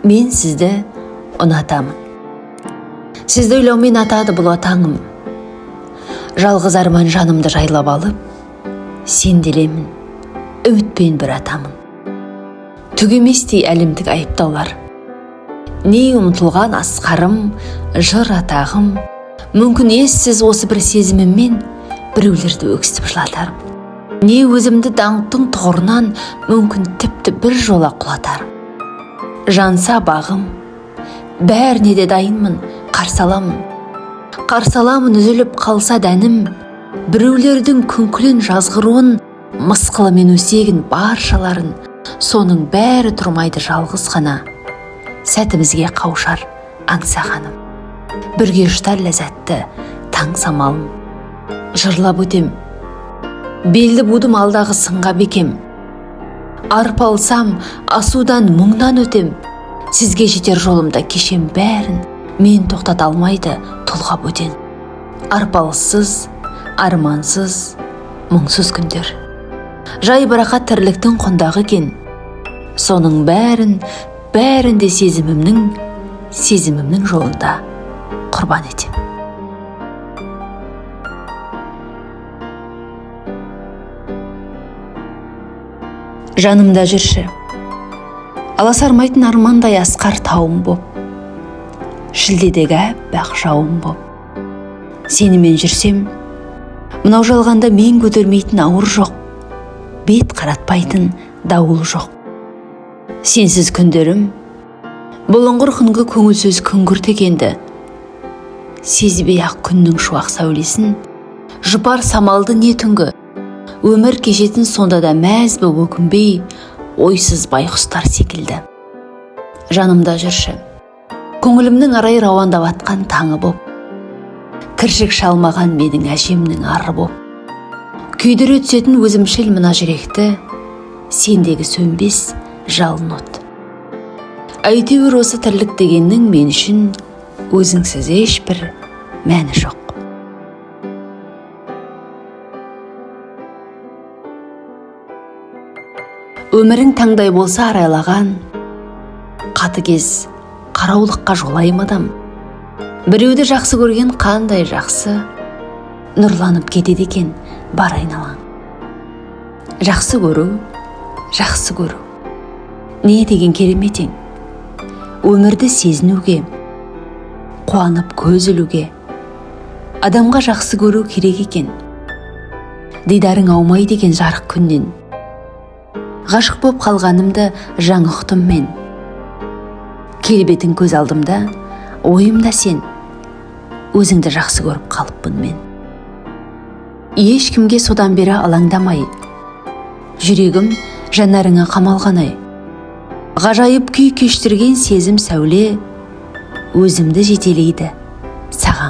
Мен сізді ұнатамын. Сізді ойлаумен атады бұл атаңым. Жалғыз арман жанымды жайлап алып, сенделемін, үмітпен бір атамын. Түк еместей әлемдік айыптаулар. Не ұмытылған асқарым, жыр атағым, мүмкін ессіз осы бір сезіміммен біреулерді өксітіп жылатарым. Не өзімді даңқтың тұғырынан мүмкін тіпті бір жола құлатарым. Жанса бағым, бәріне де дайынмын, қарсы аламын. Қарсы аламын үзіліп қалса дәнім, біреулердің күңкілін, жазғыруын, мысқылы мен өсегін баршаларын, соның бәрі тұрмайды жалғыз ғана. Сәтімізге қауышар аңсағаным. Бірге жұтар ләззатты таң самалын. Жырлап өтем. Белді будым алдағы сынға бекем. Арпалсам, асудан, мұңнан өтем. Сізге жетер жолымда кешем бәрін, мен тоқтата алмайды тұлға бөтен. Арпалыссыз, армансыз, мұңсыз күндер. Жайбарақат тірліктің құндағы екен. Соның бәрін, бәрін де сезімімнің, сезімімнің жолында құрбан етем. Жанымда жүрші. Аласармайтын армандай асқар тауым боп, шілдедегі аппақ жауын боп. Сенімен жүрсем, мынау жалғанда мен көтермейтін ауыр жоқ, бет қаратпайтын дауыл жоқ. Сенсіз күндерім, бұлыңғыр күнгі көңілсіз күңгірт екенді. Сезбей-ақ күннің шуақ сәулесін, жұпар самалды не түнгі, өмір кешетін сонда да мәз боп өкінбей, ойсыз байғұстар секілді. Жанымда жүрші, көңілімнің арай рауандап атқан таңы боп, кіршік шалмаған менің әжемнің ары боп, күйдіре түсетін өзімшіл мына жүректі, сендегі сөнбес жалын от. Әйтеуір осы тірлік дегеннің мен үшін өзіңсіз ешбір мәні жоқ. Өмірің таңдай болса арайлаған, қатыгез қараулыққа жолайым адам. Біреуді жақсы көрген қандай жақсы, нұрланып кетеді екен бар айналаң. Жақсы көру, жақсы көру. Не деген керемет ең. Өмірді сезінуге, қуанып көз ілуге, адамға жақсы көру керек екен. Дидарың аумайды екен жарық күннен. Ғашық боп қалғанымды жаңа ұқтым мен. Келбетің көз алдымда, ойымда сен. Өзіңді жақсы көріп қалыппын мен. Ешкімге содан бері алаңдамай, жүрегім жанарыңа қамалғанай. Ғажайып күй кештірген сезім сәуле, өзімді жетелейді саған.